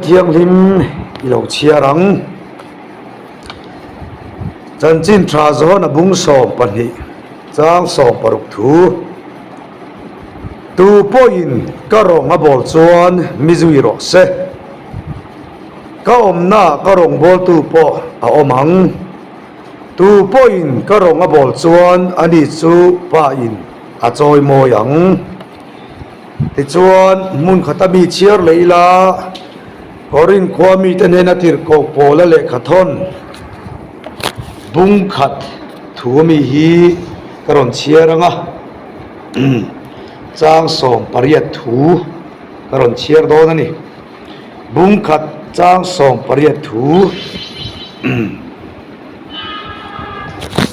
Thianghlim i lo chhiar ang. Chanchin tha zawn a bung 12 chang 60 thu. Tu pawhin ka rawng a bawl chuan mi zui rawh se. Ka awmnaah ka rawngbawltu pawh a awm ang. Tu pawhin ka rawng a bawl chuan ani chu pa in a chawi mawi ang. Tichuan, hmun khata mi chhiar leh ila, Korinth khua mite hnena tirhkoh Paula lehkha thawn bung khat thu ami hi ka rawn chhiar ang a, chang 18 thu ka rawn chhiar dawn a ni. Bung khat chang 18 thu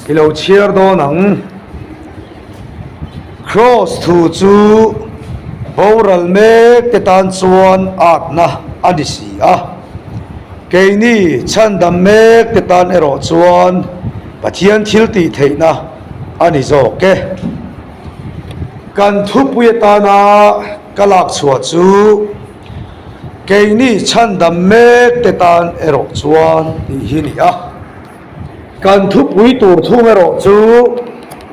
i lo chhiar dawn ang. Kraws thu chu boral mek te tan chuan atna a ni si a, keini chhandam mek te tan erawh chuan Pathian thil tih theihna a ni zawk e. Kan thupui atana ka lak chhuah chu keini chhandam mek te tan erawh chuan tih hi ni a. Kan thupui tur thung erawh chu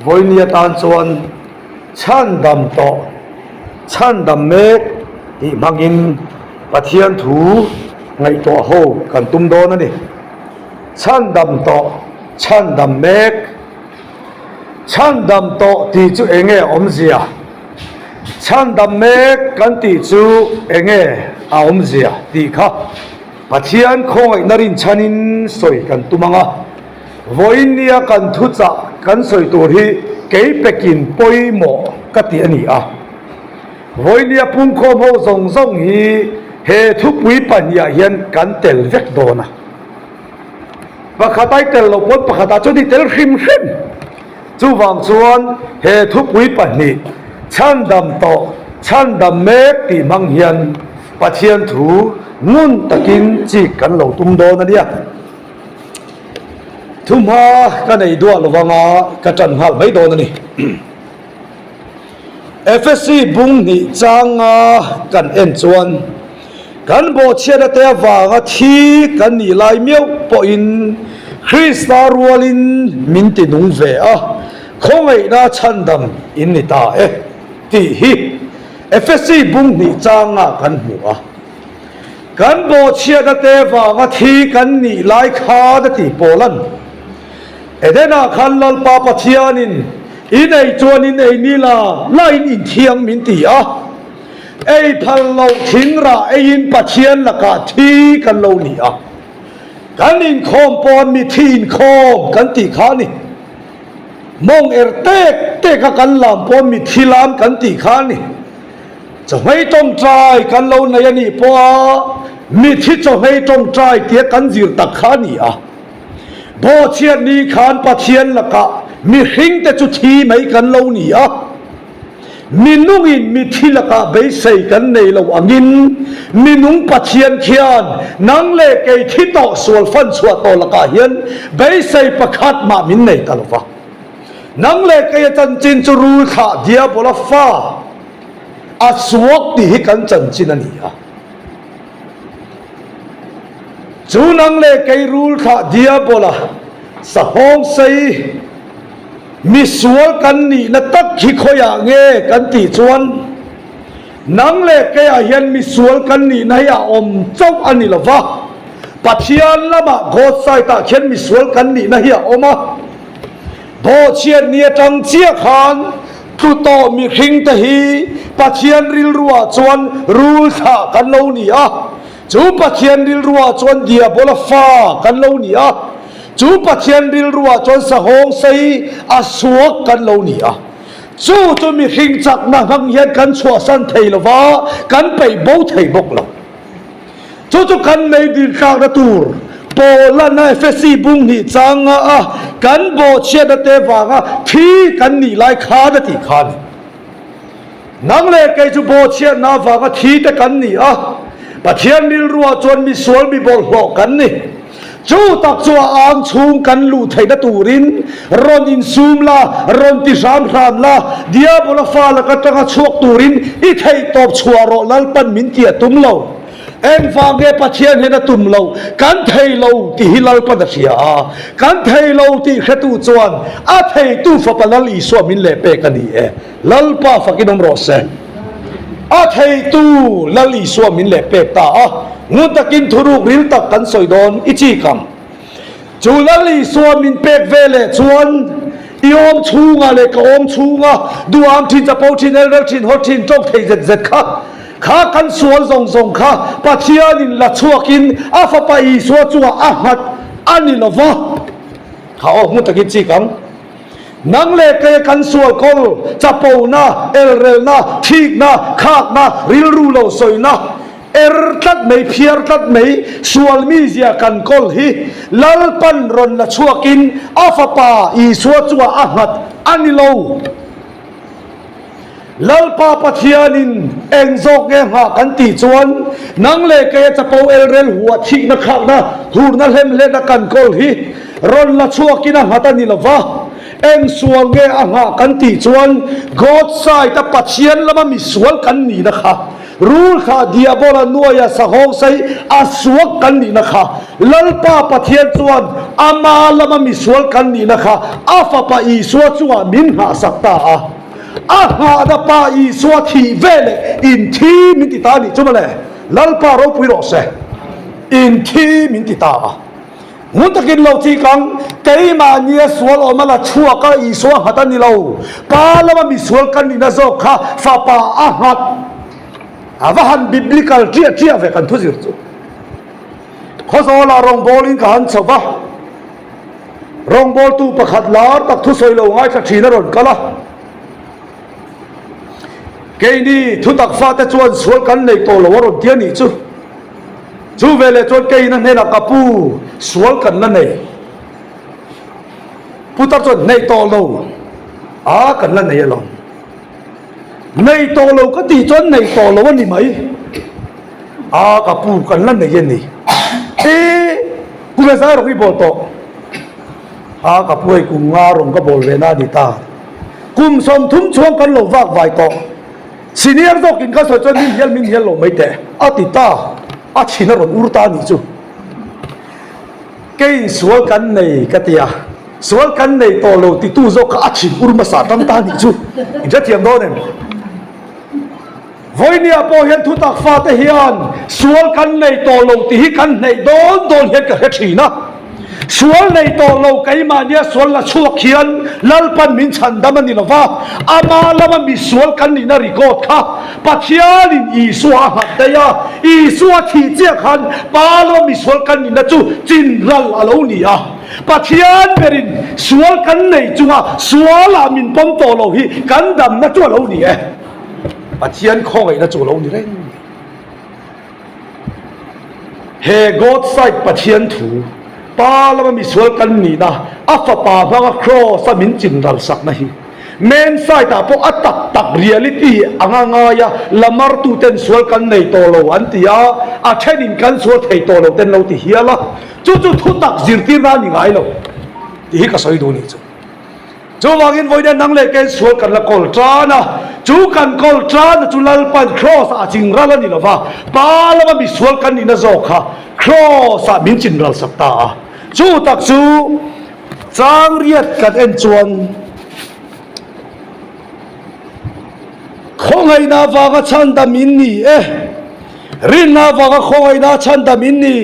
vawiin atan chuan chhandam tawh, chhandam mek tih hmangin Pathian thu ngaihtuah ho kan tum dawn a ni. Chhandam tawh, chhandam mek. Chhandam tawh tih chu eng nge awmzia? Chhandam mek kan tih chu eng nge a awmzia tih kha Pathian khawngaihna rinchhanin sawi kan tum ang a, vawiin nia kan thuchah kan sawi tur hi kei pekin pawimawh ka ti a ni a. Vawiin nia pungkhawm ho zawng zawng hi he thupui pahniah hian kan tel vek dawn a. Pakhat ai tel loh pawn pakhatah chuan i tel hrim hrim. Chuvang chuan he thupui pahnih chhandam tawh, chhandam mek tih hmang hian Pathian thu ngun takin chik kan lo tum dawn a nia. Thuhma ka nei duah lo vanga ka tan nghal mai dawn a ni. Efesi bung hnih changa kan en chuan kan bawhchhiatna te avanga thi kan nih lai miauh pawhin Krista rualin min ti nung ve a, khawngaihna chhandam in ni ta e tih hi Efesi bung hnih changa kan hmu a. Kan bawhchhiatna te avanga thi kan nih lai khan a tih pawl a ni. Edenah khan Lalpa Pathianin in ei chuan in ei ni la la in inthiang min ti a, ei phal loh thing rah eiin Pathian lakah thi kan lo ni a, kan inkhawm pawn mithi inkhawm kan tih kha a ni. Mawng er tek tek a kan lam pawn mithi lam kan tih kha a ni. Chawhmei tawngtai kan lo nei a nih pawha mithi chawhmei tawngtai tia kan zir tak kha a ni a. Bawhchhiat ni khan Pathian lakah mihringte chu thi mai kan lo ni a, minungin mithi lakah beisei kan nei lo angin minung Pathian khian nang leh kei thi tawh sual fan chhuah tawh lakah hian beisei pakhat mah min nei ta lo va. Nang leh kei a chanchin chu rul thlah diabola fa a suak tih hi kan chanchin a ni a. Chu nang leh kei rul thlah diabola sahawng sei misual kan nihna tak hi khawiah nge kan tih chuan nang leh keiah hian misual kan nihna hi a awm chauh a ni lova, Pathian lamah God side ah khian misual kan nihna hi a awm a. Bawhchhiat ni atang chiah khan tlu tawh mihring te hi Pathian rilruah chuan rul thlah kan lo ni a, chu Pathian rilruah chuan diabola fa kan lo ni a, chu Pathian rilruah chuan sahawng sei a suak kan lo ni a. Chu chu mihring chakna hmang hian kan chhuahsan thei lo va, kan peih bo thei bawk lo. Chu chu kan mei dil tlakna tur Paulana Efesi bung hnih changa a kan bawhchhiatna te vanga thi kan nih lai khan a tih kha a ni. Nang leh kei chu bawhchhiatna avanga thi te kan ni a, Pathian rilruah chuan misual mi bawlhhlawh kan ni. Chu tak chu a ang chhung kan luh theihna turin rawn insum la, rawn ti hram hram la, Diabola fa laka tanga chhuak turin i theihtawp chhuah rawh Lalpan min ti a tum lo. Engvang nge Pathian hian a tum lo? Kan thei lo tih hi Lalpan a hria a, kan thei lo tih hretu chuan a theitu Fapa Lal Isua min lehpek a ni e. Lalpa fakin awm rawh se. A theitu Lal Isua min lehpek ta a, ngun takin thuruk ril tak kan sawi dawn i chik ang. Chu Lal Isua min pek ve leh chuan i awm chhungah leh ka awm chhunga duham thin, chapo thin, elrel thin, haw thin, tawk thei zet zet kha, kha kan sual zawng zawng kha Pathianin la chhuakin a Fapa Isua chungah a nghat a ni lo va. Kha aw hmun takin chik ang. Nang leh kei kan sual kawl, chapona, elrelna, thikna, khakna, rilru lo sawina, Er tlat mai, phiar tlat mai, sual mizia kan kawl hi Lalpan rawn la chhuakin a Fapa Isua chungah a nghat a ni lo. Lalpa Pathianin eng zawk nge nghah kan tih chuan nang leh kei a chapo elrel huah thihna khakna hurna hlemhletna kan kawl hi rawn la chhuakin a nghat a ni lo va. Eng sual nge a nghah kan tih chuan God side a Pathian lama misual kan nihna kha Rul kha Diabola nuaia sahawng sei a suak kan nihna kha Lalpa Pathian chuan ama lama misual kan nihna kha a Fapa Isua chungah min nghahsak ta a. A nghahna Pa Isua thih veleh inthi min ti ta a nih chu mawle. Lalpa ropui rawh se. Inthi min ti ta a. Ngun takin lo chik ang, keimahnia sual awm a la chhuak a, Isua nghat a ni lo. Pa lama misual kan nihna zawk kha Fapa a nghat. A va han biblical ṭiah ṭiah ve kan thuzir chu. Khawzawlah rawngbawlin ka han chho va, rawngbawltu pakhat lar tak thusawi lo ngaithla ṭhin a rawn kal a. Keini thutak fate chuan sual kan nei tawh lo a rawn ti a nih chu. Chu veleh chuan keiin a hnenah ka pu sual kan la nei. Putar chuan nei tawh lo a kan la nei alawm. Nei tawh lo ka tih chuan nei tawh lo a ni mai. A ka pu kan la nei a ni. E kum ezai rawng i bawl tawh. A ka pu hei kum nga rawng ka bawl ve na a ni ta. Kum 30 chhuang kan lo vak vai tawh. Senior zawkin ka sawi chuan min hial min hial lo mai teh a ti ta, a chhin a rawn ur ta a nih chu. Keiin sual kan nei ka ti a, sual kan nei tawh lo titu zawk kha a chhin ur hmasa tam ta a nih chu. In hrethiam dawn em? Vawinia pawh hian thutak fate hian sual kan nei tawh lo tih hi kan hneih dawn dawn hian ka hre thin a. Sual nei tawh lo keimahnia sual la chhuak hian Lalpan min chhandam a ni lo va, ama lama misual kan nihna record kha Pathianin Isua a nghat daih a, Isua thih chiah khan Pa lama misual kan nihna chu chinral a lo ni a. Pathian berin sual kan nei chunga sualah min pawm tawh lo hi kan damna chu a lo ni e. Pathian khawngaihna chu a lo ni reng. He God side Pathian thu, Pa lama misual kan nihna, a Fapa hmanga Kraws a min chinral sakna hi Man side ah pawh a tak tak reality anga ngaia lamartu ten sual kan nei tawh lo an ti a, a thenin kan sual thei tawh lo ten lo ti hial a, chu chu thutak zirtirna a ni ngai lo tih hi ka sawi duh nih chu. Chuvangin vawiin nang leh kei sual kan la kawl tan a, chu kan kawl tanna chu Lalpan Kraws-ah a chinral a ni lo va, Pa lama misual kan nihna zawk kha Kraws-ah min chinral sak ta a. Chu tak chu chang riat kan en chuan khawngaihna avanga chhandam in ni e, rinna avanga khawngaihna chhandam in ni,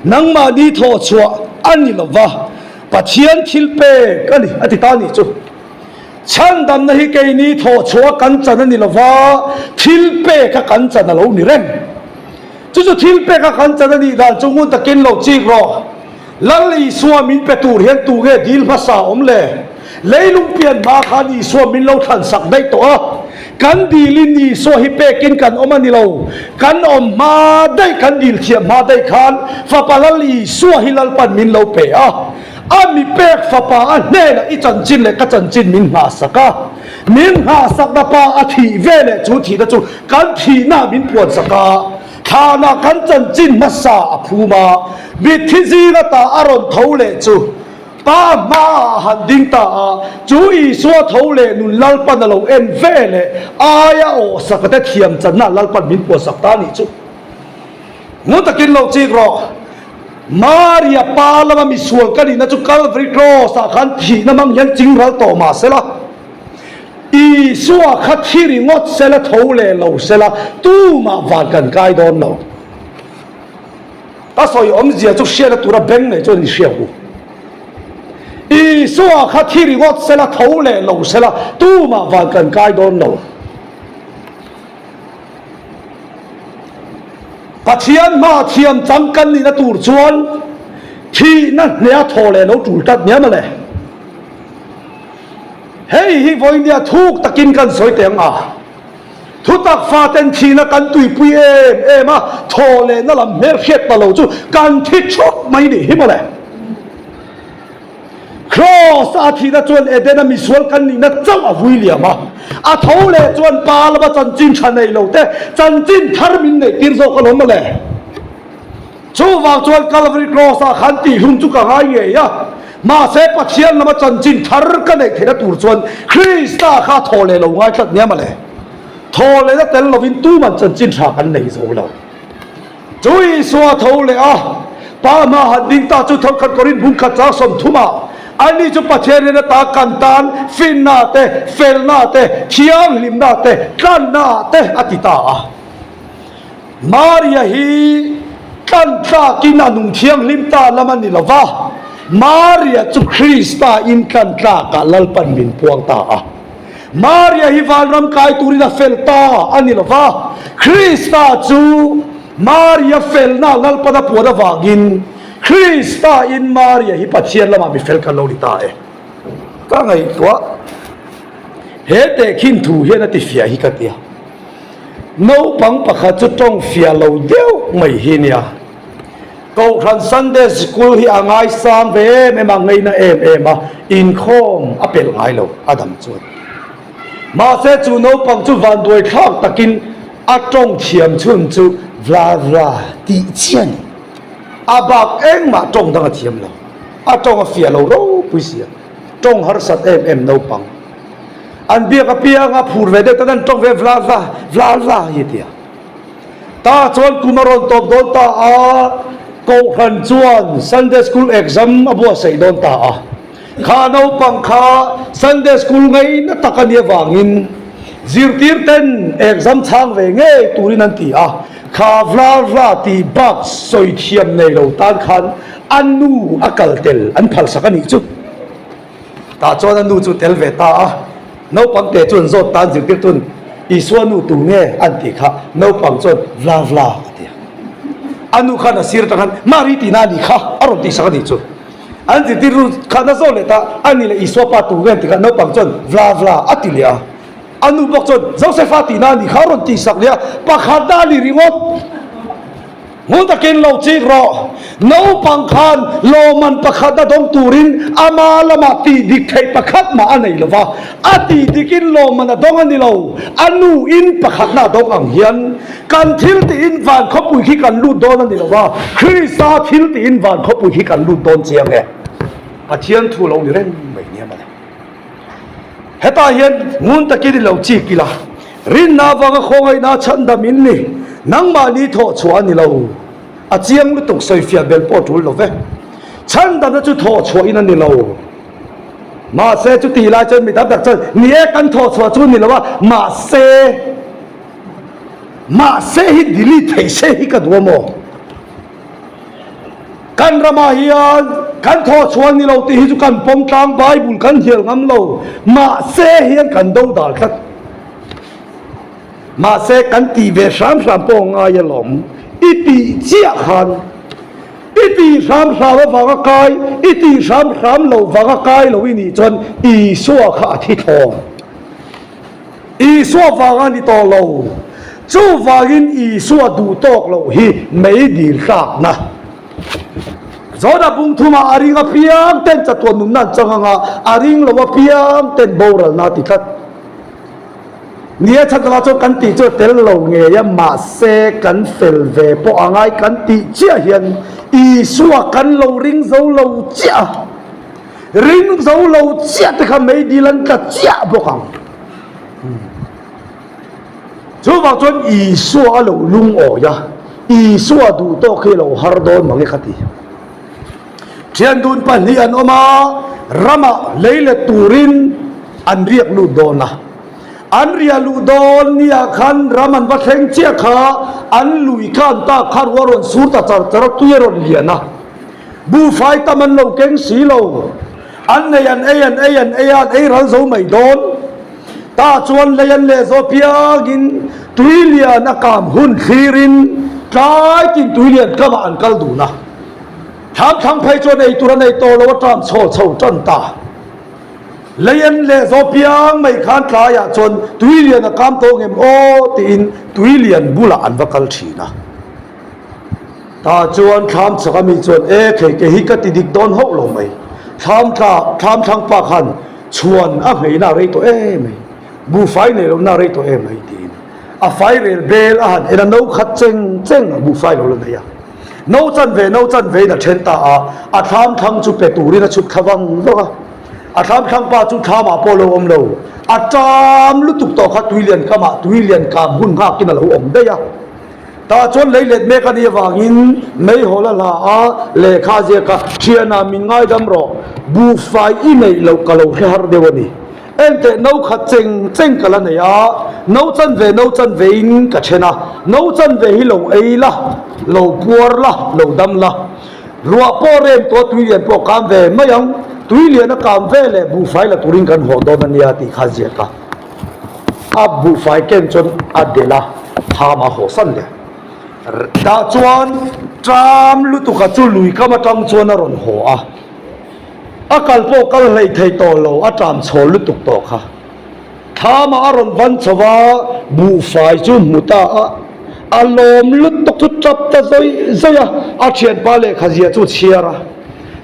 nangmahni thawhchhuah a ni lo va, Pathian thil pek a ni, a ti ta a nih chu. Chhandamna hi keini thawhchhuah a kan chan a ni lova, thil pek a kan chan a lo ni reng. Chu chu thil pek a kan chan a nih dan chu ngun takin lo chik rawh. Lal Isua min pe tur hian tu nge dil hmasa awm le? Leilung pian hma khan Isua min lo thlan sak daih tawh a. Kan dilin Isua hi pekin kan awm a ni lo. Kan awm hma daih, kan dil thiam hma daih khan Fapa Lal Isua hi Lalpan min lo pe a. A mi pek Fapa a hnenah i chanchin leh ka chanchin min nghahsak a. Min nghahsakna pa a thih ve leh chu thihna chu kan thihnaah min puansak a. Thlanah kan chanchin hmasa a phum a. Mitthi zinga ta a rawn tho leh chu. Pa hmaah a han ding ta a, chu Isua tho leh nun Lalpan a lo en ve leh aia awhsaka te thiam channa Lalpan min puansak ta a nih chu. Ngun takin lo chik rawh. Maria pa lama misual ka nihna chu Calvary Cross ah khan thihna hmang hian ching ral tawh mah sela, Isua kha thi ringawt sela tho leh lo sela tumah van kan kai dawn lo. Ka sawi awmzia chu hriatna tura beng nei chuan in hria hu. Isua kha thi ringawt sela tho leh lo sela tumah van kan kai dawn lo. Pathian hma thiam chang kan nihna tur chuan thihna hneh a thaw leh lo tul tlat nia mawle. Hei hi vawinia thuk takin kan sawi teh ang a, thutak faten thihna kan tuipui em em a, thaw lehna lam hmelhriat ta lo chu kan thi thup mai nih hi mawle. Kraws a thihna chuan Edena misual kan nihna chauh a vui liam a, a tho leh chuan Pa lama chanchin tha nei lo te chanchin thar min neih tir zawk alawm mawle. Chuvang chuan Calvary Cross ah khan tihhlum chu ka ngai ngei a, mahse Pathian lama chanchin thar ka neih theihna tur chuan Krista kha thaw leh lo ngai tlat nia mawle. Thaw lehna tel lovin tuman chanchin tha kan nei zo lo. Chu Isua tho leh a, Pa hma han ding ta chu thawkhat Korin bung khat chang 30 ah, Ani chu Pathian rian ata kan tan finna te, felna te, thianghlimna te, tlanna ah te a ti ta a. Maria hi tlan tlakin a nung thianghlim ta lam a ni lo va, Maria chu Krista in tlan tlakah Lalpan min puang ta a. Maria hi vanram kai turin a fel ta a ni lo va, Krista chu Maria felna Lalpan a puan avangin Krista in Maria hi Pathian lamah mi fel kan lo ni ta e. Ka ngaihtuah he tehkhin thu hian a ti fiah hi ka tia. Naupang pakhat chu tawng fiah lo deuh mai hi nia. Kohhran Sunday Sikul hi a ngaisang ve em em a, ngaihna em em a, inkhawm a pelh ngai lo a dam chuan. Mahse chu naupang chu vanduai thlak takin a tawng thiam chhun chu vla vla tih chiah a ni. A bak engmah tawng dang a thiam lo. A tawng a fiah lo ropui sia. Tawng harsat em em naupang. An biak apianga phur ve deuh tan an tawng ve vla vla, vla vla hi a ti a. Ta chuan kum a rawn tawp dawn ta a, Kohhran chuan Sunday School exam a buatsaih dawn ta a. Kha naupang kha Sunday School ngaihna tak a nih avangin zirtir ten exam chhang ve ngei turin an ti a. Kha vla vla tih bak sawi thiam nei lo tan khan a nu a kal tel an phalsak a nih chu. Tah chuan a nu chu tel ve ta a, naupang te chuan zawt tan zirtir tun Isua nu tu nge an tih kha naupang chuan vla vla a ti a. A nu khan a sir atang khan Mari tihna a nih kha a rawn tihsak a nih chu. An zirtir nu khan a zawt leh ta, a ni leh Isua pa tu nge an tih kha naupang chuan vla vla a ti leh a. A nu bawk chuan Josefa tihna a nih kha a rawn tihsak leh a, pakhatna a ni ringawt. Hmun takin lo chik rawh. Naupang khan lawmman pakhat a dawng turin ama lamah tih dik theih pakhat mah a nei lo va, a tih dikin lawmman a dawng a ni lo. A nuin pakhatna a dawng ang hian kan thil tihin van khawpui khi kan lut dawn a ni lo va, Krista thil tihin van khawpui khi kan lut dawn chiang e. Pathian thu lo ni reng mai nia mawle. Hetah hian ngun takin i lo chik ila, rinna avanga khawngaihna chhandam in ni, nangmahni thawh chhuah a ni lo. A chiang lutuk sawifiah bel pawh tul lo ve. Chhandamna chu thawh chhuah in a ni lo. Mahse chutih lai chuan mi tam tak chuan, ni e kan thawh chhuah chu a ni lo a, mahse, mahse hi delete theih se hi ka duh a maw? Kan ramah hian kan thawhchhuah ni lo tih hi chu kan pawm tlang, Bible kan hnial ngam lo, mahse hian kan do dal tlat. Mahse kan tih ve hram hram pawh ngai alawm, i tih chiah khan i tih hram hram avanga kai, i tih hram hram lo vanga kai lo i nih chuan Isua kha a thi thlawm. Isua vang a ni tawh lo. Chuvangin Isua duh tawk loh hi mei dil tlakna. Zawna bung thumah a ring apiang ten chatuan nunna an chang anga, a ring lo apiang ten boralna a ti tlat. Ni a chhan takah chuan kan tih chu a tel lo ngei a, mahse kan fel ve pawh a ngai kan tih chiah hian Isua kan lo ring zo lo chiah a. Ring zo lo chiah te kha meidil an tla chiah bawk ang. Chuvang chuan Isua a lo lungawi a. Isua duh tawk hi lo har dawn mange ka ti. Thian dun pahnih an awm a, ramah lei let turin an riak lut dawn a. An riah luh dawn nia khan ram an va thleng chiah kha an lui khan tak kha ruah rawn sur ta char char a, tui a rawn lian a. Buhfai tam an lo keng si lo. An nei an ei an ei an ei a, an ei ral zo mai dawn. Tah chuan lei an leh zawh piangin tui lian a kam hun thlirin tlai tin tui lian kamah an kal dun a. Thlam thlang phei chuan ei tur a nei tawh lo a ṭam chhawl chho ṭan ta. Lei an leh zawh piang mai khan tlaiah chuan tui lian a kam tawh ngem aw tiin tui lian bulah an va kal ṭhin a. Tah chuan thlam chak ami chuan e khei ke hi ka ti dik dawn hauh lo mai. Thlam tla thlam thlang pa khan chhuan a hmeina a rei tawh em mai, buhfai nei lohna a rei tawh em mai tiin a fai rel bel a han en a, no khat cheng cheng a buhfai lo la nei a. No chanve no chanve in a then ta a, a thlam thlang chu pe turin a chhuk thla vang vang a. A thlam thlang pa chu thlamah pawh lo awm lo, a ṭam lutuk tawh kha tuilian kamah tuilian kam hun nghakin a lo awm daih a. Tah chuan lei let mek a nih avangin meihawl a hla a, lehkha a ziak a, Thianah min ngaidam rawh, buhfai i neih loh ka lo hre har deuh a ni. Enteh no khat cheng cheng ka la nei a, no chanve no chanve in ka then a, no chanve hi lo ei la, lo puar la, lo dam la. Ruah pawh rem tawh a tui lian pawh kam ve mai ang, tui lian a kam ve leh buhfai la turin kan haw dawn a nia tih kha a ziak a. A buhfai ken chuan a delh a, thlam a haw san leh. Tah chuan ṭam lutuka chu lui kam aṭang chuan a rawn haw a, a kal pawh kal hleih thei tawh lo, a ṭam chhawl lutuk tawh kha. Thlamah a rawn van chho va, buhfai chu hmu ta a, a lawm lutuk chu ṭap ta zawih zawih a, a ṭhianpa lehkha zia chu chhiar a.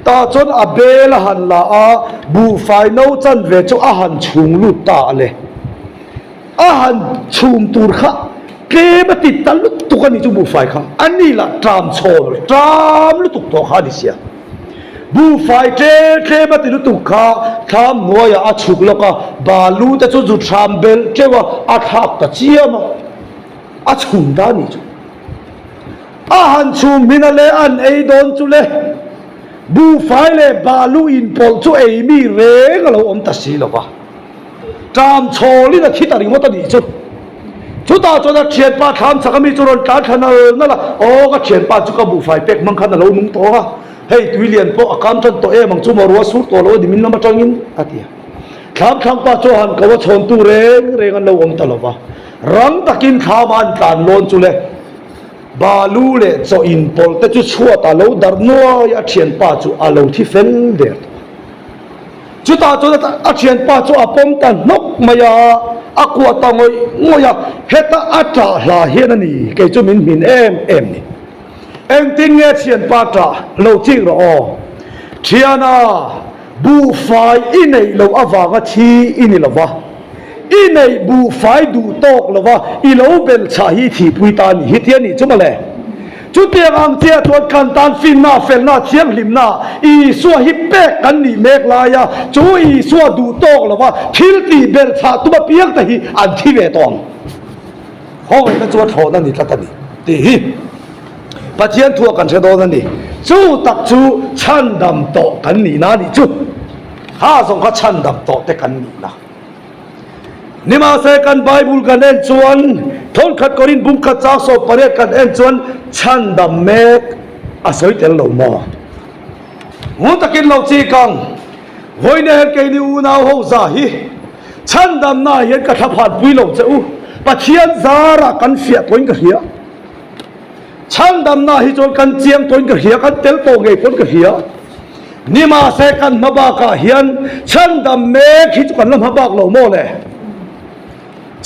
Tah chuan a bel a han la a, buhfai no chanve chu a han chhung lut ta a le. A han chhum tur kha tlem a ti ta lutuk a ni chu buhfai kha. A ni lah ṭam chhawl ṭam lutuk tawh kha a ni sia. Buhfai tlem tlem a ti lutuk kha thlam hnuaiah a chhuk lawk a, balu te chu zu ṭham belh ṭeuh a, a thlak ta chiam a, a chhum ta a ni chu. A han chhum hmin a le an ei dawn chu le, buhfai leh balu inpawlh chu ei mi reng a lo awm ta si lo va, ṭam chhawlin a thi ta ringawt a nih chu. Chutah chuan a ṭhianpa thlam chak ami chu rawn tlan thla nal nal a, aw ka ṭhianpa chu ka buhfai pek hmang khan a lo nung tawh a, hei tui lian pawh a kam ṭan tawh em ang chu maw ruah sur tawh lo a ni min lam aṭangin a ti a. Thlam thlangpa chu a han ko a, chhawntu reng reng an lo awm ta lo va, rang takin thlam a an tlan lawn chu le, Balu leh chaw inpawlh te chu chhuat a lo darh nuai a thianpa chu a lo thi fel der tawh a. Chutah chuan a thianpa chu a pawm ta hnawk mai a, a kuah ta ngawih ngawih a, heta a ṭah hla hian a ni kei chu min hmin em em ni. Engtin nge thianpa ṭah lo chik rawh aw? Thiana! Buhfai i neih loh avanga thi i ni lova, i neih buhfai duh tawk lova i lo bel chhah hi thihpui ta a ni hi tia nih chu mawle. Chutiang ang chiah chuan kan tan finna, felna, thianghlimna Isua hi pek kan nih mek laia chu Isua duh tawk lova thil tih bel chhah tum apiang te hi an thi ve tawh ang. Khawngaihna chu a thlawhna ni tlat a ni tih hi Pathian thuah kan hre dawn a ni. Chu tak chu chhandam tawh kan nihna a nih chu. Kha zawng kha chhandam tawh te kan nihna. Nimahse kan Bible kan en chuan thawnkhat Korin bumkhat chang 18 kan en chuan chhandam mek a sawi tel lo maw? Ngun takin lo chik ang. Vawiin hian keini unau ho za hi chhandamna ah hian ka thlaphan pui lo che u. Pathian zarah kan fiah tawhin ka hria. Chhandamna hi chuan kan chiang tawhin ka hria, kan tel tawh ngei pawn ka hria. Nimahse kan hma bakah hian chhandam mek hi chu kan la hma bak lo maw le?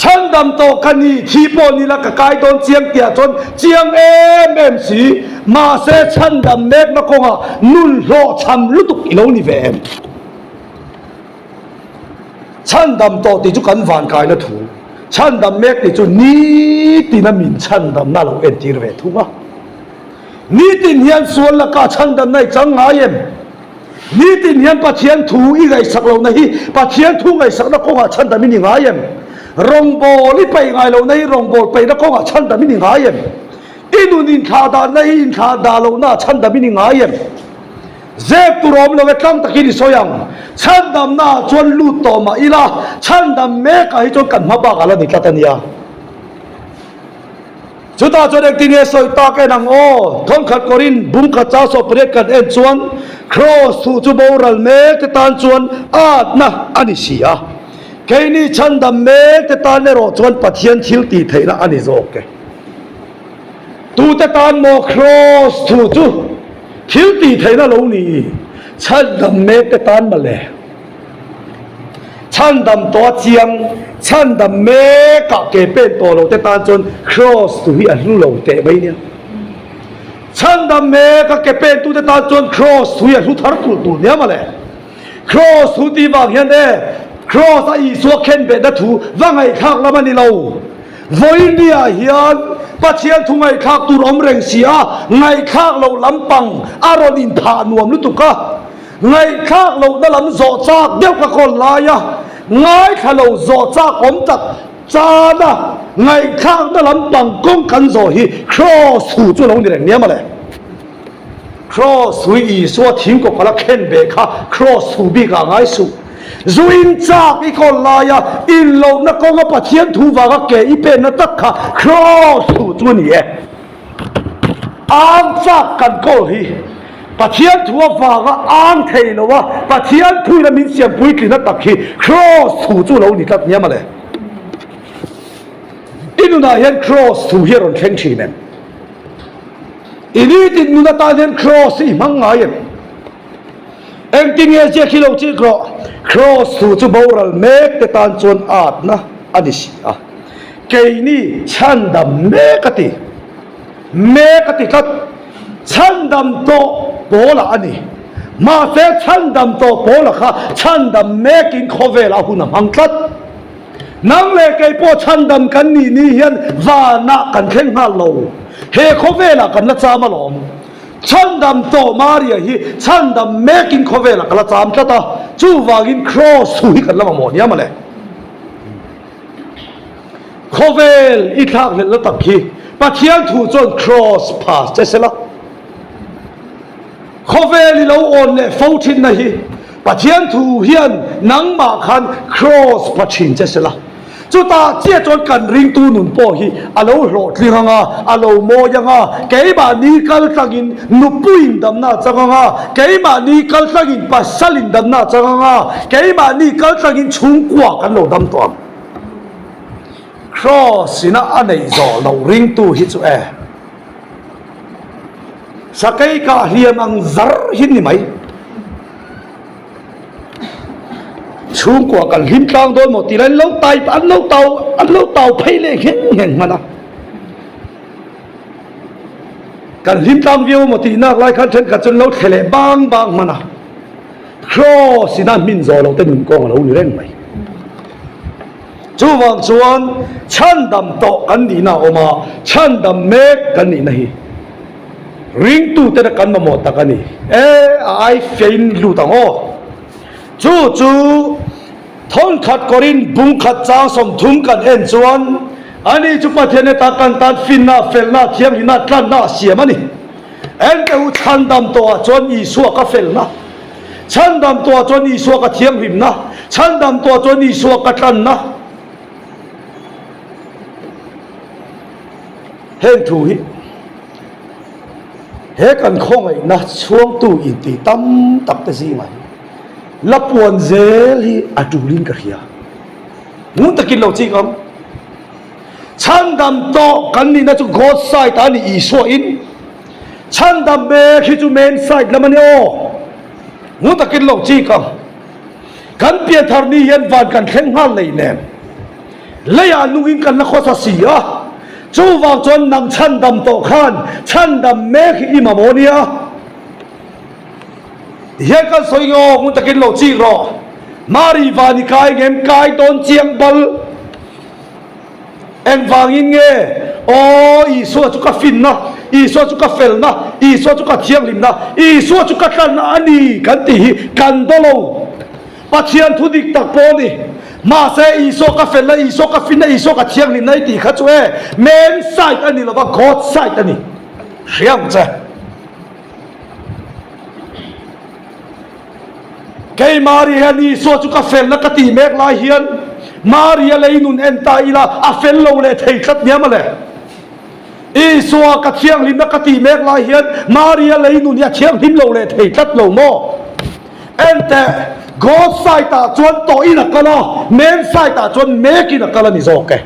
Chhandam tawh ka ni, thi pawh ni la ka kai dawn chiang tihah chuan chiang em em si, mahse chhandam mekna kawngah nun hlawhchham lutuk i lo ni ve em? Chhandam tawh tih chu kan vankaina thu, chhandam mek tih chu nitina min chhandamna lo entir ve thung a. Nitin hian sual laka chhandamna i chang ngai em? Nitin hian Pathian thu i ngaihsak lohna hi Pathian thu ngaihsakna kawngah chhandam i ni ngai em? Rawngbâwl i peih ngai lohna hi rawngbâwl peihna kawngah chhandam i ni ngai em? I nun inthlahdanna hi inthlahdah lohna chhandam i ni ngai em? Zep tur awm lo e, tlang takin i sawi ang. Chhandamna ah chuan lut tawh mah ila, chhandam mekah hi chuan kan hma bak a la ni tlat a nia. Chutah chuan engtin nge sawi tak en ang aw? Thawnkhat kawrin bungkhat chau sawh pariat kan en chuan Kraws thu chu boral mek te tan chuan atna a ni si a. Keini chhandam mek te tan erawh chuan Pathian thil tih theihna a ni zawk e. Tute tan maw Kraws thu chu thil tih theihna lo ni? Chhandam mek te tan mawle. Chhandam tawh a chiang, chhandam mekah ke pen tawh lo te tan chuan Kraws tu hi a hlu lo teh mai nia. Chhandam meka ke pen tu te tan chuan Kraws thu hi a hlu thar tulh tulh nia mawle. Kraws thu tih vang hian e, Kraws a Isua khenbehna thu va ngaihthlak lam a ni lo. Vawinia hian Pathian thu ngaihthlak tur awm reng si a, ngaihthlak loh lampang a rawn inphah nuam lutuk a. Ngaihthlak lohna lam zawh chak deuh ka kawl lai a, ngaithla lo zawh chak awm tak chana ngaihthlakna lam pang kawng kan zawh hi Kraws thu chu lo ni reng nia mawle. Kraws thu hi Isua thingkawk a la khen ve kha Kraws thu bik ah ngai suh. Zu in chak i kawl lai a, in lohna kawnga Pathian thu vanga ke i penna tak kha Kraws thu chu a ni e. Ang chak kan kawl hi Pathian thu avanga ang thei lo a, Pathian thuin a min siam puitlina tak hi Kraws thu chu lo ni tlat nia mawle. I nunah hian Kraws thu hi a rawn thleng thin em? I nitin nun atan hian Kraws hi i hmang ngai em? Engtin nge ziak hi lo chik rawh? Kraws thu chu boral mek te tan chuan atna a ni si a. Keini chhandam mek a ti. Mek a ti tlat. Chhandam tawh pawlah a ni. Mahse chhandam tawh pawlah kha chhandam mekin khawvelah hun a hmang tlat. Nang leh kei pawh chhandam kan nih ni hian vanah kan thleng nghal lo. He khawvelah kan la cham alawm. Chhandam tawh Maria hi chhandam mekin khawvelah ka la cham tlat a, chuvangin kraws thu hi kan la mamawh nia mawle. Khawvel i thlak hlelh na tak hi Pathian thu chuan kraws phas che sela. Khawvel i lo awn leh fo thinna hi Pathian thu hian nangmah khan kraws pha thin che sela. Chutah chiah chuan kan ringtu nun pawh hi a lo hlawhtling ang a, a lo mawi ang a, keimahni kal tlangin nupuiin damna a chang ang a, keimahni kal tlangin pasalin damna a chang ang a, keimahni kal tlangin chhungkua kan lo dam tawh ang. Kraws ina a neih zawh loh ringtu hi chu e, sakei kah hliam ang zar hi ni mai. Chhungkua kan hlim tlang dawn maw tih an lo tai an lo tau an lo tau phei leh ngheng ngheng hman a. Kan hlim tlang viau maw tih nak lai khan thenkhat chu an lo thle leh bang bang hman a. Kraws ina hmin zawh loh te nun kawng a lo ni reng mai. Chuvang chuan chhandam tawh kan nihna a awm a, chhandam mek kan nihna hi ringtute kan mamawh tak a ni. E, a ai fein lut ang aw. Chu chu thawnkhat kawrin bungkhat chang 30 kan en chuan ani chu Pathian heta kan tan finna, felna, thianghlimna, tlanna a siam a ni. Engte u chhandam tawhah chuan Isua ka felna, chhandam tawhah chuan Isua ka thianghlimna, chhandam tawhah chuan Isua ka tlanna. Heng thu hi he kan khawngaihna chhuangtu inti tam tak te zingah hi la puan zel hi a tulin ka hria. Ngun takin lo chik ang. Chhandam tawh kan nihna chu God side ah a ni Isua in. Chhandam mek hi chu man side lam a ni aw. Ngun takin lo chik ang. Kan pianthar ni hian van kan thleng nghal lei nen. Leiah nungin kan la khawsa si a. Chuvang chuan nang chhandam tawh khan chhandam mek hi i mamawh nia. Tihian kan sawi nge aw, ngun takin lo chik rawh. Mari van i kai ngem kai dawn chiang bal. Engvangin nge? Aw, Isua chu ka finna, Isua chu ka felna, Isua chu ka thianghlimna, Isua chu ka tlanna a ni kan tih hi kan daw lo. Pathian thu dik tak pawh a ni. Mahse, Isua ka felna, Isua ka finna, Isua ka thianghlimna i tih kha chu e, man side a ni lo va, God side a ni. Hria ang che. Kei Maria hian Isua chu ka felna ka tih mek lai hian Maria lei nun en ta ila a fel lo leh thei tlat nia mawle. Isua ka thianghlimna ka tih mek lai hian Maria lei nun hi a thianghlim lo leh thei tlat lo maw? Enteh, God side ah chuan tawhin a kal a, man side ah chuan mekin a kal a ni zawk e.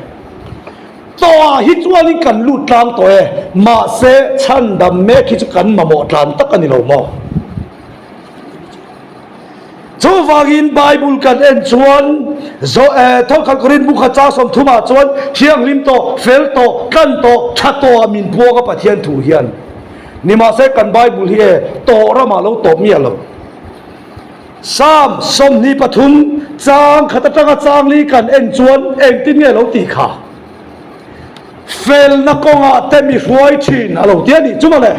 Tawhah hi chuanin kan lut tlang tawh e, mahse chhandam mek hi chu kan mamawh tlan tak a ni lo maw? Chuvangin Bible kan en chuan Thawlkhat Korinth bukhat chang sawmthumah chuan thianghlim tawh, fel tawh, tlan tawh, tha tawhah min puang a Pathian thu hian. Nimahse kan Bible hi e tawh ramah lo tawp miah lo. Psalm 23 chang khat atanga chang li kan en chuan engtin nge lo tih kha? Felna kawngah te mi hruai thin a lo ti a nih chu mawle.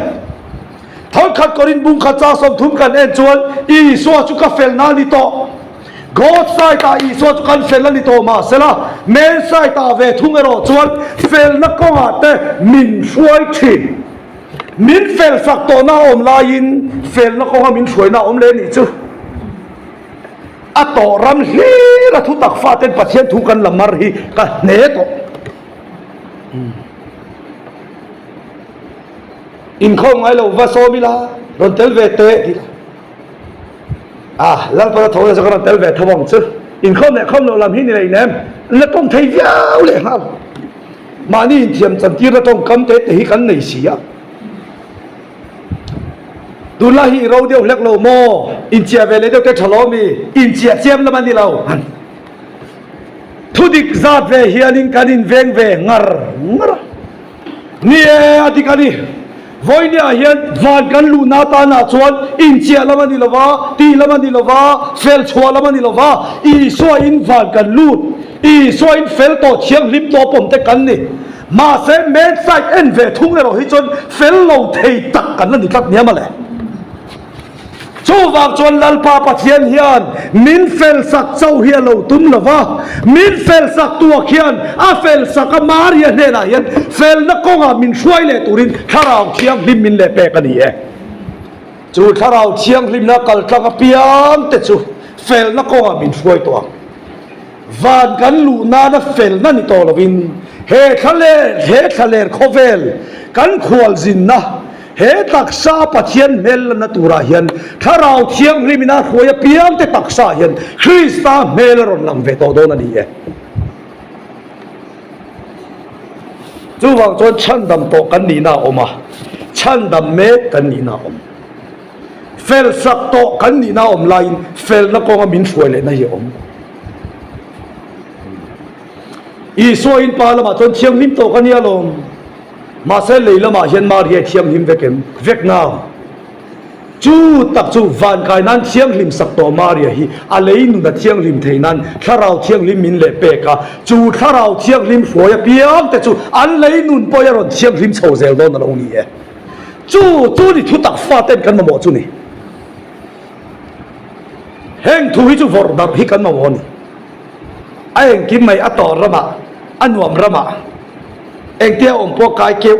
Thawlkhat Korinth bung khat chang 30 kan en chuan Isua chu ka felna a ni tawh. God side ah Isua chu kan fel a ni tawh mahsela man side ah ve thung erawh chuan felna kawngah te min hruai thin. Min fel sak tawhna a awm laiin felna kawnga min hruaina a awm leh nih chu a tawh ram hlir a thutak faten Pathian thu kan la mar hi ka hne tawh. Inkhawm ngai lo va sawm ila rawn tel ve teh tih la. Ah, Lalpa la tho leh chu ka rawn tel ve tho ang chu. Inkhawm leh khawm loh lam hi ni leh inem la tawng thei viau leh nghal. Mahni inthiam chantirna tawngkam te te hi kan nei si a. Tunlai hi i ro deuh hlek lo maw? Inchiah ve leh deuh te tha lo mi? Inchiah chiam lam a ni lo. Thudik zat ve hianin kan inveng ve ngar ngar a. Ni e, a dik a ni. Vawinia hian van kan luhna atanah chuan inchiah lam a ni lo va, tih lam a ni lo va, fel chhuah lam a ni lo va, Isua in van kan lut, Isua in fel tawh thianghlim tawh pawm te kan ni. Mahse, main side en ve thung erawh hi chuan fel lo thei tak kan la ni tlat nia mawle. Chuvang chuan Lalpa Pathian hian min fel sak chauh hi a lo tum lo va, min fel sak tuah khian a fel sak a Maria hnenah hian felna kawngah min hruai leh turin Thlarau Thianghlim min leh pek a ni e. Chu Thlarau Thianghlimna kal tlang apiang te chu felna kawngah min hruai tawh ang. Van kan luh nana felna ni tawh lovin he thlaler he thlaler khawvel kan khualzinna he taksa Pathian hmel lanna turah hian Thlarau Thianghlim ina hruai apiangte taksa hian Krista hmel a rawn lang ve tawh dawn a ni e. Chuvang chuan chhandam tawh kan nihna a awm a, chhandam mek kan nihna a awm. Fel sak tawh kan nihna a awm laiin felna kawnga min hruai lehna hi a awm. Isua in pa lamah chuan thianghlim tawh ka nia lawm. Mahse lei lamah hian Maria thianghlim vek em? Vek nang. Chu tak chu vankai nan thianghlim sak tawh Maria hi a lei nun a thianghlim thei nan Thlarau Thianghlim min leh pek a, chu Thlarau Thianghlim hruai apiang te chu an lei nun pawh hi a rawn thianghlim chho zel dawn a lo ni e. Chu chu ni thu tak faten kan mamawh chu ni. Heng thu hi chu vawrh darh hi kan mamawh a ni. A engkim mai a tawr ramah, a nuam ramah, engtia awm pawh kai keuh,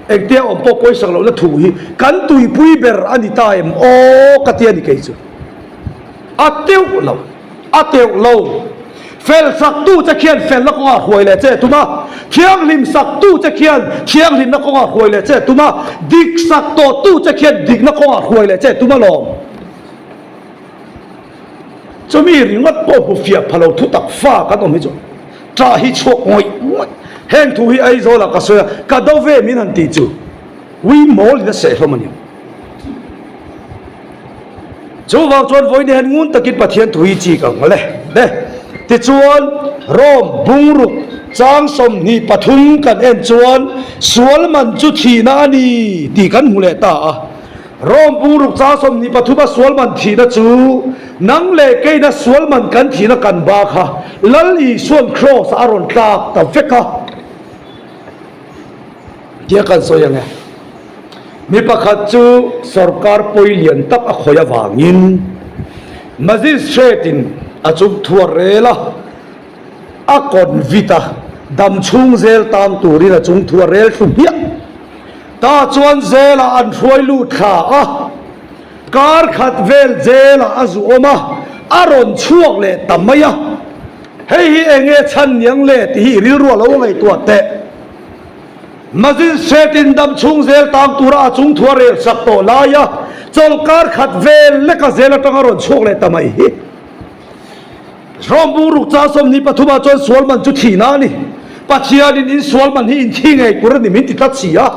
engtia awm pawh pawisak lohna thu hi kan tuipui ber a ni ta em aw ka ti a ni kei chu. A teuh lo, a teuh lo. Fel saktu che khian felna kawngah hruai leh che tum a, thianghlim saktu che khian thianghlimna kawngah hruai leh che tum a, dik sak tawhtu che khian dikna kawngah hruai leh che tum alawm. Chumi ringawt pawh hmu fiah pha lo thutak fa kan awm hi chu ṭah hi chhuak ngawih ngawih. Heng thu hi Aizawlah ka sawi a, ka do ve min han tih chu ui mawl in a seh hlawm a ni. Chuvang chuan vawiin hian ngun takin Pathian thu hi chik ang le. Le. Tichuan, Rome bungruk chang 23 kan en chuan sual man chu thihna a ni tih kan hmu leh ta a. Rome bungruk chang 23 a sual man thihna chu nang leh keina sual man kan thihna kan ba kha Lal Isua'n Kraws ah a rawn tlak ta vek a. Tia kan sawi ang e. Mi pakhat chu sorkar pawi lian tak a khawih avangin Magistrate-in a chung thu a rel a, a convict a, dam chhung zel tang turin a chung thu a rel thlu hmiah. Tah chuan Jail-ah an hruai lut thla a, kar khat vel Jail-ah a zu awm a, a rawn chhuak leh ta mai a. Hei hi eng nge chhan niang le tih hi i rilru a lo ngaihtuah teh. Magistrate-in dam chhung zel tang tura a chung thu a rel sak tawh lai a, chawlh kar khat vel leka zel atanga rawn chhuak leh ta mai hi. Rawng ruk chang 23 ah chuan sual man chu thihna a ni. Pathianin in sual man hi in thi ngei tur a ni min ti tlat si a.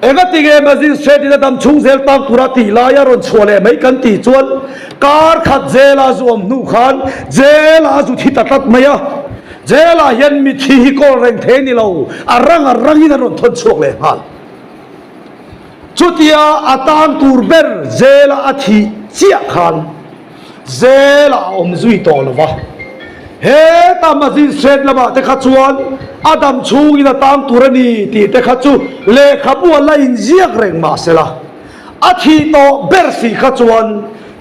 Engatinge Magistrate-in a dam chhung zel tang tura tih laia rawn chhuah leh mai kan tih chuan kar khat jail-a zu awm hnu khan jail-ah a zu thi ta tlat mai a. Jail-ah hian mithi hi kawl reng thei a ni lo, a rang a rangin an rawn thawn chhuak leh nghal. Chutia a tang tur ber jail-a a thih chiah khan Zela a awm zui tawh lo va. Heta Magistrate lamah te kha chuan a dam chhungin a tang tur a ni tih te kha chu lehkhabu a la inziak reng mah se la, a thih tawh ber si kha chuan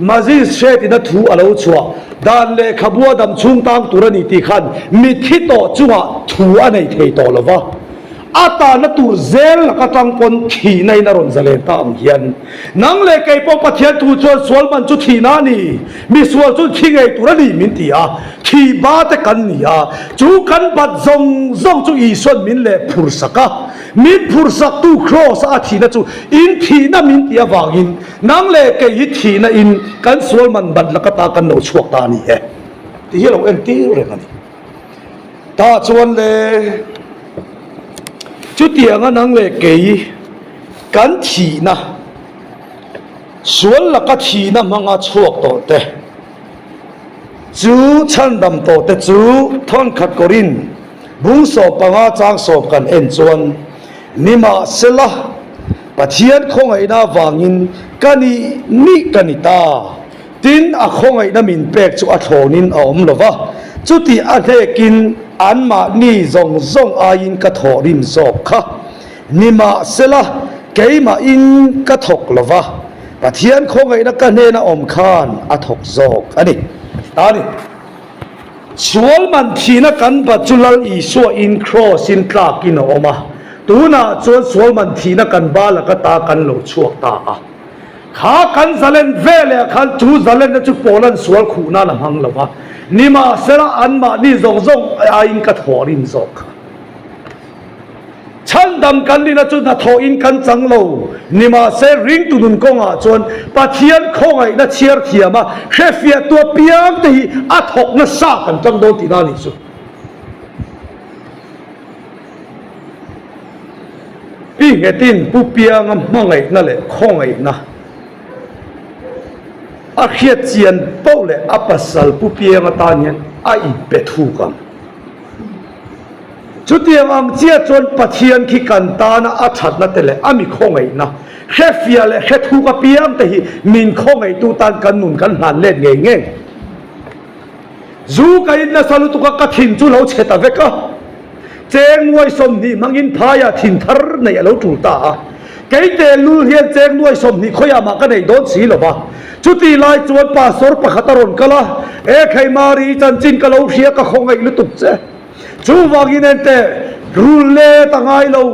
Magistrate in a thu a lo chhuah dan lehkhabu a dam chhung tang tur a ni tih khan mitthi tawh chungah thu a nei thei tawh lo va. A tahna tur zel laka tang pawn thihna in a rawn zalen ta ang hian nang leh kei pawh Pathian thu chuan sual man chu thihna a ni, mi sual chu thi ngei tur a ni min ti a, thih ba te kan ni a, chu kan bat zawng zawng chu Isuan min leh phur sak a, min phur sak tu Kraws a a thihna chu in thihna min tih avangin nang leh kei hi thihna in kan sual man bat laka ta kan lo chhuak ta a ni e tih hi a lo entir reng a ni. Tah chuan le, chutianga nang leh kei kan thihna, sual laka thihna hmanga chhuak tawh te chu chhandam tawh te chu thawnkhat kawrin bung 15 chang sawm kan en chuan nimahsela Pathian khawngaihna avangin ka nih nih ka ni ta. Tin, a khawngaihna min pek chu a thlawnin a awm lo va, chutih a hnekin anmahni zawng zawng aiin ka thawh rim zawk kha. Nimahsela, keimahin ka thawk lo va, Pathian khawngaihna ka hnena awm khan a thawk zawk a ni, a ti ta a ni. Sual man thihna kan bat chu Lal Isua in Kraws-in tlakin a awm a, tunah chuan sual man thihna kan ba laka ta kan lo chhuak ta a. Kha kan zalen veleh khan chu zalenna chu Paula'n sual khuh nan a hmang lo va, nimahsela anmahni zawng zawng aiin ka thawh rin zawk kha. Chhandam kan nihna chu hnathawhin kan chang lo, nimahse ringtu nun kawngah chuan Pathian khawngaihna chhiar thiama hrefiahtu apiangte hi a thawk nasa kan tang dawn tihna a nih chu. Pi Nghetin Pu Pianga hmangaihna leh khawngaihna a hriat chian poh leh a pasal Pu Pianga tan hian a inpe thuk ang. Chutiang ang chiah chuan Pathian khi kan tana a thatna te leh a mi khawngaihna hrefiah leh hre thuk apiang te hi min khawngaihtu tan kan nun kan hlan let ngei ngei. Zu ka in nasa lutuk a ka thin chu lo chhe ta vek a. Cheng nuai 20 hmangin phaiah thin thar neih a lo tul ta a. Kei tehlul hian cheng nuai 20 khawiah mah ka nei dawn si lo va. Chutih lai chuan pastor pakhat a rawn kal a, E khai Mari, i chanchin ka lo hria ka khawngaih lutuk che. Chuvangin enteh, rul let a ngai lo,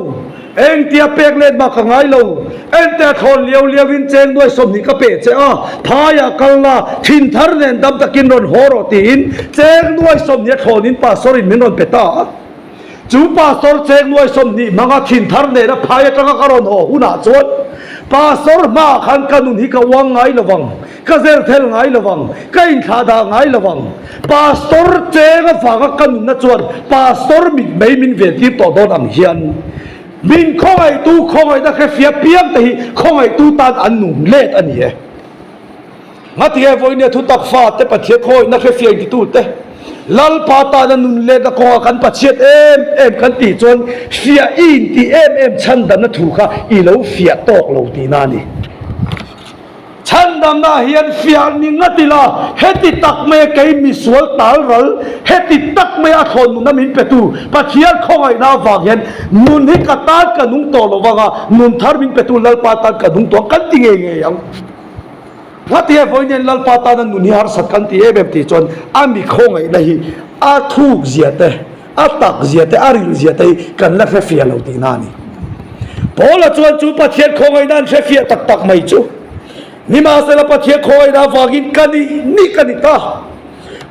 engtia pek let mah ka ngai lo. Enteh a thlawn liau liauin cheng nuai 20 ka pe che a, phaiah kal la, thin thar nen dam takin rawn haw rawh tiin cheng nuai 20 a thlawnin pastor in min rawn pe ta a. Chu pastor cheng nuai 20 hmanga thin thar nena phai atanga ka rawn haw hunah chuan pastor hmaah khan ka nun hi ka uang ngai lo vang, ka zel thel ngai lo vang, ka inthlah dah ngai lo vang. Pastor cheng avanga ka nunna chuan pastor mitmei min ventir tawh dawn ang hian Min khawngaihtu khawngaihna hrefiah piang te hi khawngaihtu tan an nung let a ni e. Ngatinge vawinia thutak fa te Pathian khawngaihna hrefiah intitu te Lalpa tana nun letna kawnga kan Pathian em em kan tih chuan fiah i intih em em chhandamna thu kha i lo fiah tawk lo tihna a ni. Chhandamna hian fiah ni ngat ila, heti tak maia kei misual tal ral, heti tak maia a thlawn nunna min petu Pathian khawngaihna avang hian nun hi ka tan ka nung tawh lo vang a, nun thar min petu Lalpa tan ka nung tawh ang kan ti ngei ngei ang. Ngatinge vawiin Lalpa tana nun hi harsat kan ti em em tih chuan a mi khawngaihna hi a thuk zia te, A tak zia te, a ril zia te hi kan la hre fiah lo tihna a ni. Paula chuan chu Pathian khawngaihna an hrefiah tak tak mai chu. Nimahsela Pathian khawngaihna avangin ka nih nih ka ni ta.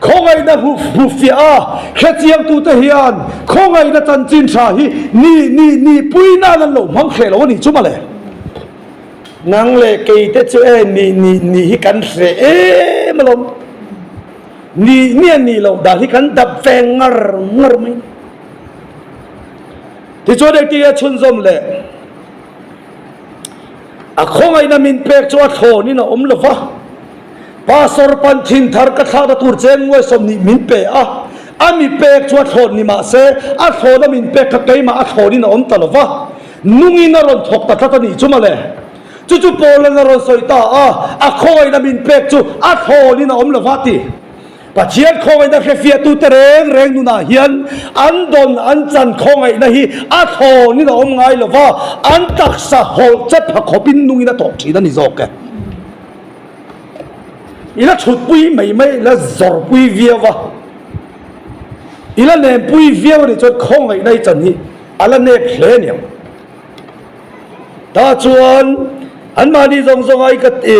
Khawngaihna hmu fiah a hrechiangtute hian khawngaihna chanchin tha hi nih nih nihpui nan an lo hmang hreh lo a nih chu mawle. Nang leh keite chu e nih nih nih hi kan hreh em alawm. Nih nih a nih loh dan hi kan dap ve ngar ngar mai. Tichuan engtin nge chhunzawm leh? A khawngaihna min pek chu a thlawnin a awm lo va, Pastor pan thin thar ka thlakna tur cheng nguai 20 min pe a, a mi pek chu a thlawn ni mah se, a thlawna min pek kha keimah a thlawnin a awm ta lo va, nungin a rawn thawk ta tlat a nih chu mawle. Chu chu Paulan a rawn sawi ta a, a khawngaihna min pek chu a thlawnin a awm lo va ti. Pathian khawngaihna hrefiahtute reng reng nunah hian an dawn an chan khawngaihna hi a thlawnin a awm ngai lo va, an taksa hawlh che pha khawpin nungin a thawk thin a ni zawk e. I la chhutpui mai mai, i la zawrpui viau va, i la nempui viau a nih chuan khawngaihna i chan hi a la nep hle a niang. Tah chuan anmahni zawng zawng ai ka ti.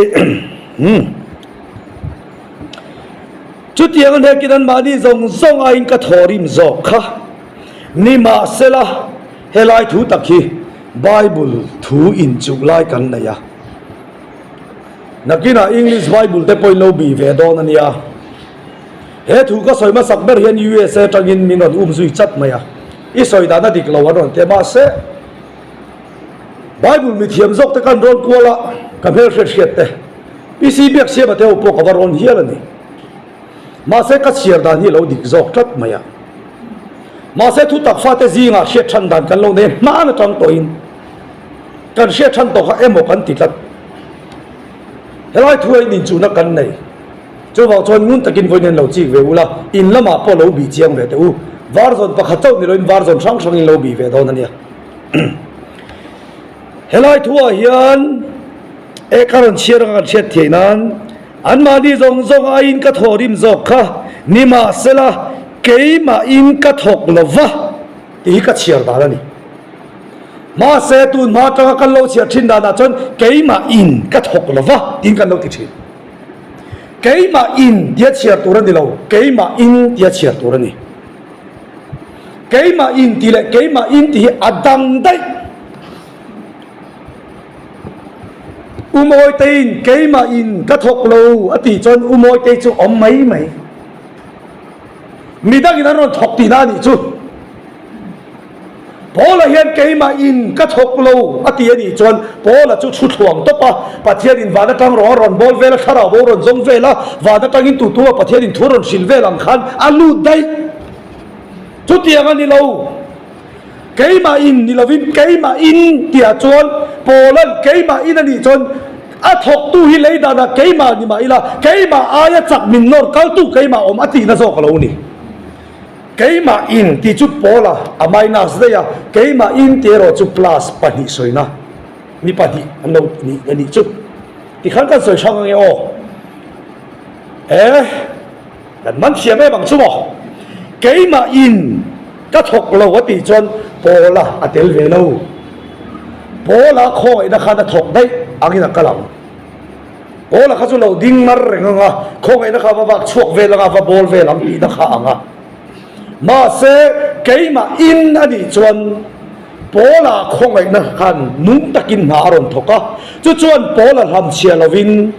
Chutiang a hnekin anmahni zawng zawng aiin ka thawrim zawk kha. Nimahsela, helai thu tak hi Bible thu inchuh lai kan nei a. Nakinah English Bible te pawhin lo bih ve dawn a nia. He thu ka sawi hmasak ber hian USA atangin min rawn um zui chat mai a. I sawi dan a dik lo an rawn ti a, mahse Bible mithiam zawk te kan rawn kual a, ka hmelhriat hriat te. PC Biaksiama te ho pawh ka va rawn hial a ni. Mahse ka chhiar dan hi a lo dik zawk tlat mai a. Mahse thu tak fate zingah hriat than dan kan lo nei hman atang tawhin kan hriat than tawh kha emaw kan ti tlat. Helai thu a in inchuhna kan nei. Chuvang chuan ngun takin vawiin hian lo chik ve ula, in lamah pawh lo bih chiang ve teh u. Varzawn pakhat chauh ni loin varzawn hrang hrangin lo bih ve dawn a nia. Helai thuah hian e ka rawn chhiar anga kan hriat theih nan anmahni zawng zawng aiin ka thawh rim zawk kha nimahsela keimahin ka thawk lo va tih hi ka chhiar dan a ni. Mahse tun hma atanga kan lo chhiar thin danah chuan keimahin ka thawk lo va tiin kan lo ti thin. Keimahin tia chhiar tur a ni lo, keimahin tia chhiar tur a ni. Keimah in tih leh keimah in tih hi a dang daih. Umawiteiin keimah in ka thawk lo a tih chuan Umawitei chu awm mai mai. Midangin an rawn thawk tihna a nih chu. Paula hian keimah in ka thawk lo a ti a nih chuan Paula chu thu thluang tawp a, Pathianin van atang rawng a rawn bawl vel a, thlarau bo rawn zawng vel a, van atangin tu tu a Pathianin thu rawn hrilh vel ang khan a lut daih. Chutiang a ni lo. Keimah in ni lovin keimah in tihah chuan Paula'n keimah in a nih chuan a thawktu hi lei danah keimah ni mah ila keimah aia chak min nawr kaltu keimah awm a tihna zawk a lo ni. Keimah in tih chu Paula a minus daih a, keimah in tih erawh chu plus pahnih sawina mi pahnih an lo nih a nih chu. Tikhan kan sawi hrang ange aw. Eh. Kan man thiam em ang chu maw? Keimah in ka thawk lo a tih chuan Paula a tel ve lo. Paula khawngaihna khan a thawk daih angin a kal ang. Paula kha chu lo ding mar reng ang a, khawngaihna kha va vak chhuak vel ang a, va bawl vel ang tihna kha ang a. Mahse keimah in a nih chuan Paula khawngaihna khan nung takin hna a rawn thawk a, chu chuan Paula hlamchhia lovin,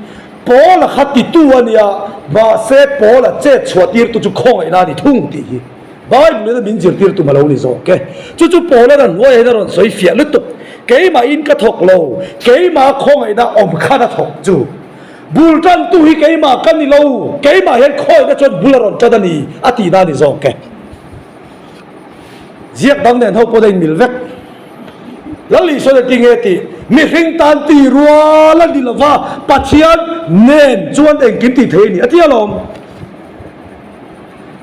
Paula kha titu a nia, mahse Paula chet chhuah tirtu chu khawngaihna a ni thung tih hi Bible in a min zirtir tum a lo ni zawk e. Chu chu Paula ran hnuaiah hian a rawn sawi fiah lutuk. Keimahin ka thawk lo, keimah khawngaihna awm khan a thawk chu. Bul tantu hi keimah ka ni lo, keimah hian khawngaihna chuan bul a rawn tan a ni a tihna a ni zawk e. Ziak dang nen ho pawh a inmil vek. Lal Isua leh tinge tih mihring tan ti rual a ni lova, Pathian nen chuan engkim tih thei a ni a ti alawm.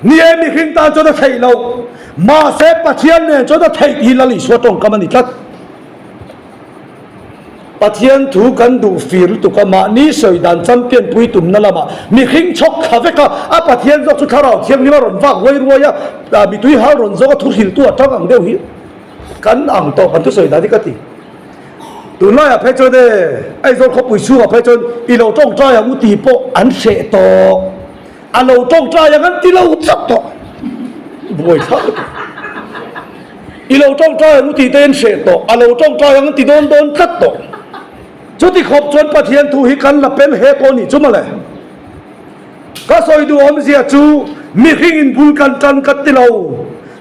Ni e, mihring tan chuan a theih loh, mahse Pathian nen chuan a theih tih hi Lal Isua tawngkam a ni tlat. Pathian thu kan duh fir lutuk a, mahni sawi dan champion pui tumna lamah mihring chhawk thla vek a, a Pathian zawk chu Thlarau Thianghlim a rawn vak ruai ruai a, mitui hal rawn zawk a, thu hriltu a tang ang deuh hi kan ang tawh kan thusawi dan hi ka ti. Tunlaiah phei chuan e, Aizawl khawpui chhungah phei chuan i lo tawngtai ang u tih pawh an hreh tawh. A lo tawngtai ang an ti lo tlat tawh. Buai thlak lutuk. I lo tawngtai ang u tih te an hreh tawh, a lo tawngtai ang an ti dawn dawn tlat tawh. Chuti khawp chuan Pathian thu hi kan la pel he tawh a nih chu mawle. Ka sawi duh awmzia chu mihringin bul kan tan ka ti lo.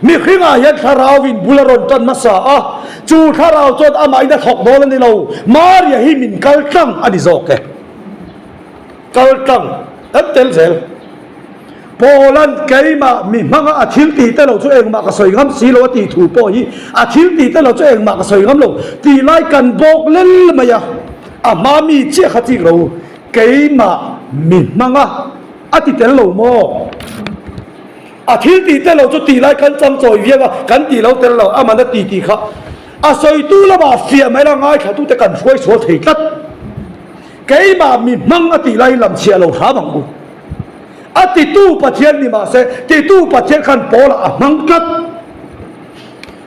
Mihringah hian thlarauin bul a rawn tan hmasa a, chu thlarau chuan amahin a thawk dawn a ni lo. Maria hi min kal tlang a ni zawk e. Kal tlang kan tel zel. Paula'n keimah mi hmanga a thil tih te lo chu engmah ka sawi ngam si lo a tih thu pawh hi a thil tih te lo chu engmah ka sawi ngam lo tih lai kan bawk lel mai a, a hma mi chiah kha chik lo. Keimah mi hmanga a ti tel lo maw? A thil tih tel lo chu tih lai kan cham chawi viau a, kan tih lo tel lo, aman a ti tih kha a sawitu lamah fiah mai la ngaithlatute kan hruai sual thei tlat. Keimah mi hmang a tih lai lam chhiah lo hram ang u. A titu Pathian ni mahse titu Pathian khan Paula a hmang tlat.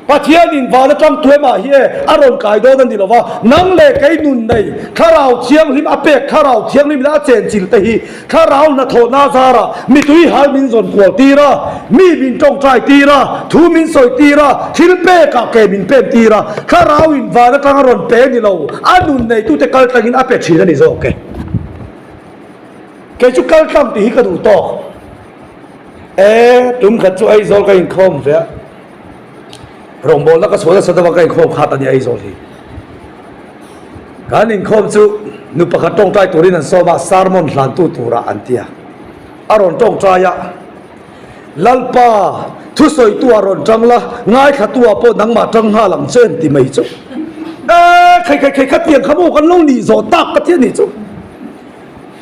Pathianin van atang tuemah hi e a rawn kai dawn a ni lo va, nang leh kei nun nei, Thlarau Thianghlim a pek Thlarau Thianghlim leh a chenchil te hi Thlarau hnathawhna zarah mi tui hal min zawn kual tir a, mi min tawngtai tir a, thu min sawi tir a, thil pekah ke min pem tir a, Thlarauin van atang a rawn pe ni lo, a nun neitute kal tlangin a pe thin a ni zawk e. Kei chu kal tlang tih hi ka duh tawk. E, tum khat chu Aizawl ka inkhawm ve a. Rawngbawlna ka chhuah nasa deuh a ka inkhawm khat a ni Aizawl hi. Kan inkhawm chu nu pakhat tawngtai turin an sawm a, sermon hlantu turah an ti a. A rawn tawngtai a, Lalpa, thusawitu ah rawn tang la, ngaithlatu ah pawh nangmah tang nghal ang che an ti mai chu. E, khei khei khei khatiang kha maw kan lo nih zawh tak ka ti a nih chu.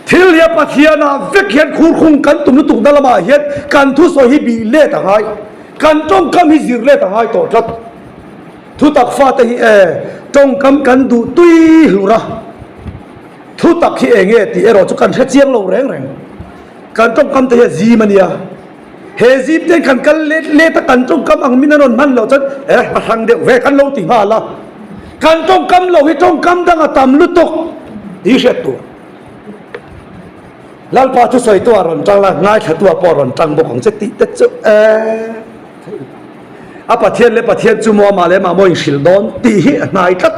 Thil hi a Pathianah vek hian khurkhung kan tum lutuk na lamah hian kan thusawi hi bih let a ngai, kan tawngkam hi zir let a ngai tawh tlat. Thutak fate hi e, tawngkam kan duh tui hlur a, thutak hi eng nge tih erawh chu kan hre chiang lo reng reng. Kan tawngkam te hi a zim a nia, he zim te kan kal let let a kan tawngkam ang min a rawn hman loh chuan e a hrang deuh ve kan lo ti nghal a, kan tawngkam lo hi tawngkam dang a tam lutuk tih hriat tur. Lalpa thusawitu a rawn tang la, ngaithlatu ah pawh a rawn tang bawk ang che tih te chu e a Pathian leh Pathian chu maw amah leh amah maw inhrilh dawn tih hi a hnai tlat.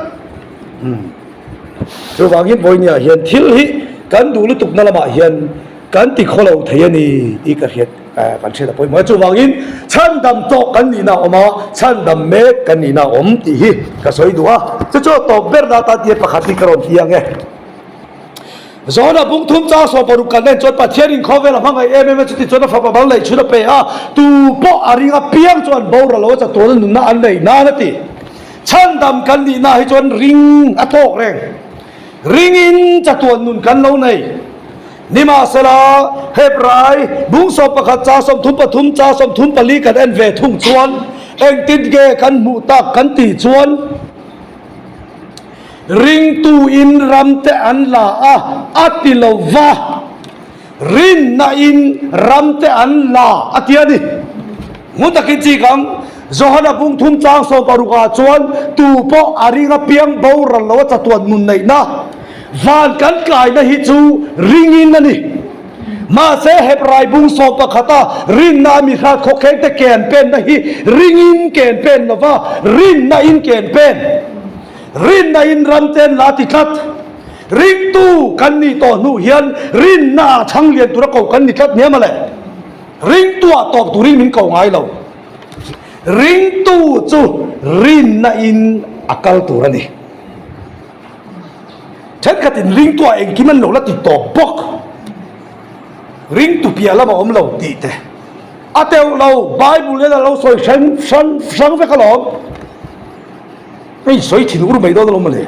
Chuvangin vawinia hian thil hi kan duh lutuk na lamah hian kan ti khaw lo thei a ni tih ka hriat kan hriat a pawimawh a. Chuvangin chhandam tawh kan nihna a awm a, chhandam mek kan nihna a awm tih hi ka sawi duh a. Chu chu a tawp ber na atan tia pakhat hi ka rawn ti ang e. Zawhna bung thum chang 60 kan en chuan Pathianin khawvel a hmangaih em em a, chuti chuan a fapa mal neih chhun a pe a, tu pawh a ring apiang chuan boral lo a chatuan a nunna an nei nan a ti. Chhandam kan nihna hi chuan ring a tawk reng. Ringin chatuan nun kan lo nei. Nimahsela, Hebrai bung 11 chang 33 chang 34 kan en ve thung chuan engtin nge kan hmuh tak kan tih chuan, Ringtuin ramte an la a, a ti lo va. Rinnain ramte an la a ti a ni. Ngun takin chik ang, Johana bung thum chang 16 ah chuan tu pawh a ring apiang boral lo a chatuan nun neihna van kan tlaina hi chu ringin a ni. Mahse Hebrai bung 11 a rinna a mi hrat khawkheng te ke an penna hi ringin ke an pen lo va, rinnain ke an pen. Rinnain ram te an la ti tlat. Ringtu kan nih tawh hnu hian rinna ah chhang lian tura ko kan ni tlat nia mawle. Ringtu ah tawp turin min ko ngai lo. Ringtu chu rinnain a kal tur a ni. Thenkhatin ringtu ah engkim an lo la ti tawp bawk. Ringtu piah lam a awm lo tih te a teuh lo. Bible hian a lo sawi hrang hrang vek alawm. Hei sawi thin ur mai dawn alawm mawle.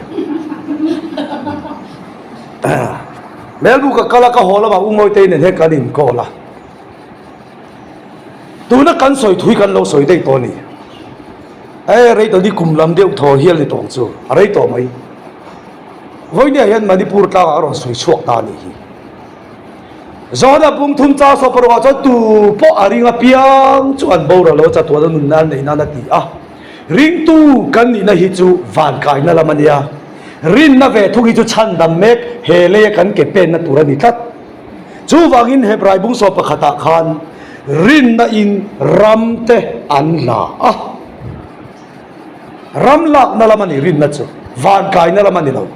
Melbu ka kal a ka haw lamah U Mawitei nen hian kan inkawl a. Tuna kan sawi thui kan lo sawi daih tawh a ni. E rei tawh ni kum lam deuh thaw hial ni tawng chu a rei tawh mai. Vawinia hian Manipur tlangah a rawn sawi chhuak ta a nih hi. Johana bung thum chang 16 ah chuan tu pawh a ring apiang chu an boral lo a chatuan a nunna an neih nan a ti a. Ringtu kan nihna hi chu van kaina lam a nia. Rinna ve thung hi chu chhandam mek he leia kan ke penna tur a ni tlat. Chuvangin Hebrai bungsaw pakhatah khan rinna in ram te an la a. Ram lakna lam a ni rinna chu, van kaina lam a ni lo.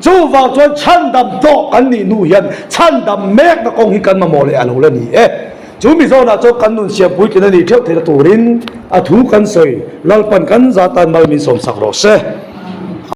Chuvang chuan chhandam tawh kan nih hnu hian chhandam mekna kawng hi kan mamawh leh a lo la ni e. Chu mi zawnah chuan kan nun siam puitlin a nih theuh theihna turin a thu kan sawi Lalpan kan zah tan mal min sawmsak rawh se.